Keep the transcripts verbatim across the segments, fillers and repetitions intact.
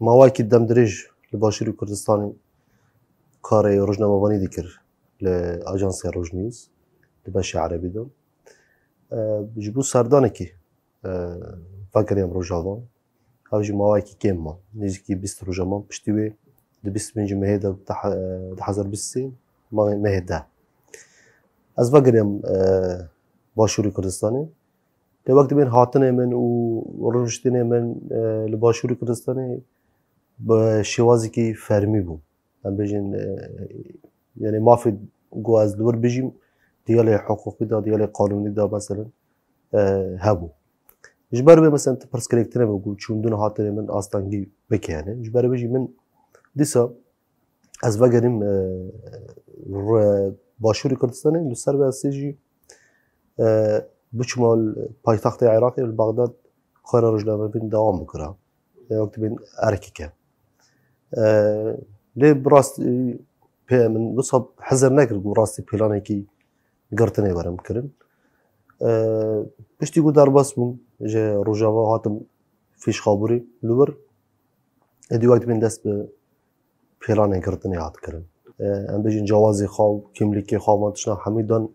Mawekî demdirêj li Başûrê Kurdistanê karê rojnamevanî dikir li Ajansê Rojnews, li beşê erebî de. E, ji bo serdanekî, e, vegeriyan Rojava. Ev jî mawekî kêm ma. Nêzîkî bîst roja ma. Piştî wê di bîst û pêncî mehê de, di he-, du hezar bîst sê mehê, mehê de. Ez vegeriyam, e, Başûrê Kurdistanê. Lê wek dibên hatinê min û rûniştinê min, e, li Başûrê Kurdistanê bi şêwazekî fermî bû. Em bêjin, e, yani mafê ku ez li wir bijîm, diyalê hiqûqî de, diyalê qanûnî de, meselen, e, hebû. Ji ber wê, meselen, tu pirsgirêk tune bû ku çûndin hatinê min astengî bike, yani. Ji ber wê jî min dîsa ez vegerim, e, re-, Başûrê Kurdistanê, li ser vê ez jî, e, biçûma li paytextê Iraqê, li Bexdad, xwe re rojnamebîn dewam bikira. E, wek dibên erkeke. E, lê bi rast, e, pê min wisa hizir nekir ku rastî planekî girtinê werim kirin. E, piştî ku derbas bûm ji Rojava, hatim Fîşxabûrê li wir, êdî wek dibên dest bi planê girtinê hat kirin. E, em bêjin cewazê xwe, kimlîkê xwe, van tiştan hemî dan,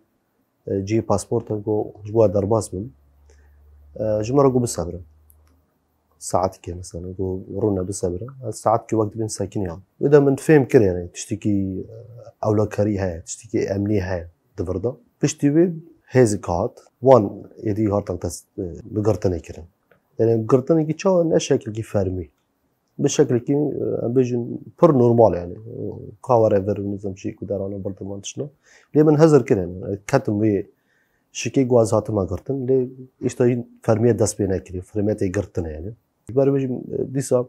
e, cihê pasporta ku ji bo derbas bim. E, ji me re got bisebirin. Saetekê, mesela, got rûne bisebirin. Ez saetekê wek dibên sekiniyam. Wê de min fêm kir, yani, tiştekî, e, ewlekarî heye, tiştekî emnî heye di vir de. Piştî wê hêzik hat, wan êdî hatin dest, e, bi girtinê kirin. Yani, girtinekî çawa ne şekilkî fermî. Bi şekilekî, e, em bêjin pir normal, yani. Ka were vir, nizam jî ku derane birdiman tiştna. Lê min hizir kir, yani. Ketim wê şikê ku ez hatime girtin. Lê îşte jî fermiye dest pê nekirî, fermiye tê girtine, yani. Ji ber wê jî, e, dîsa,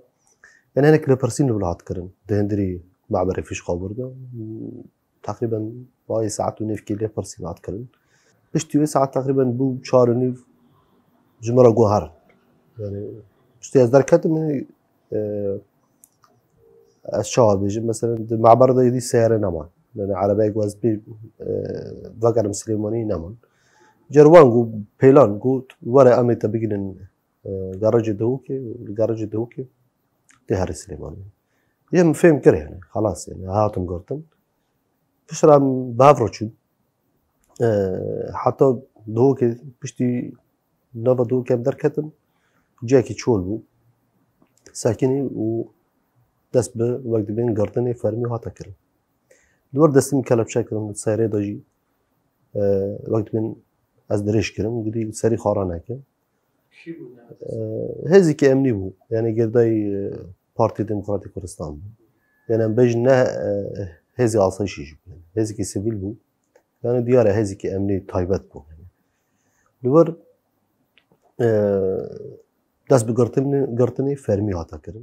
yani, hinek lêpirsîn li vir hat kirin. Di hundirî me'berê Fîşxabûr de. Teqrîben mayê saet û nêvkî lêpirsîn hat kirin. Piştî wê saet teqrîben bû çar û nîv ji min re got herin. Yani, piştî ez derketim, e, ez çawa bêjim, mesela, di me'ber de êdî seyare neman. Yani, erebeyek ku ez pê, e, vegerim Silêmaniyê neman. Car wan got, pêlan got, were em ê te bigînin, e, garajê Dihokê, li garajê Dihokê tê herî Silêmaniyê. Yê min fêm kir, yani, xelas, yani, hatim girtin. Piştre em bi hev re çûn. E, heta Dihokê, piştî nava Dihokê em derketin, cihekî çol bû. Sekinî û dest bi wek dibên girtinê fermî hate kirin. Li wir destê min kelepçe kirin, serê de jî, e, wek dibên ez dirêj kirim, gotî serî xwe raneke. Kî bû ne? E, hêzîkî emnî bû. Yani girêdayî, e, Partî Demokratîk Kurdistan bû. Yani em bêjin ne, e, hêzê asayişî jî bû. Yani hêzîkî sivîl bû. Yani diyar e hêzîkî emnî taybet bû. Yani. Li wir, e, dest bi girtin-, girtinê fermî hate kirin.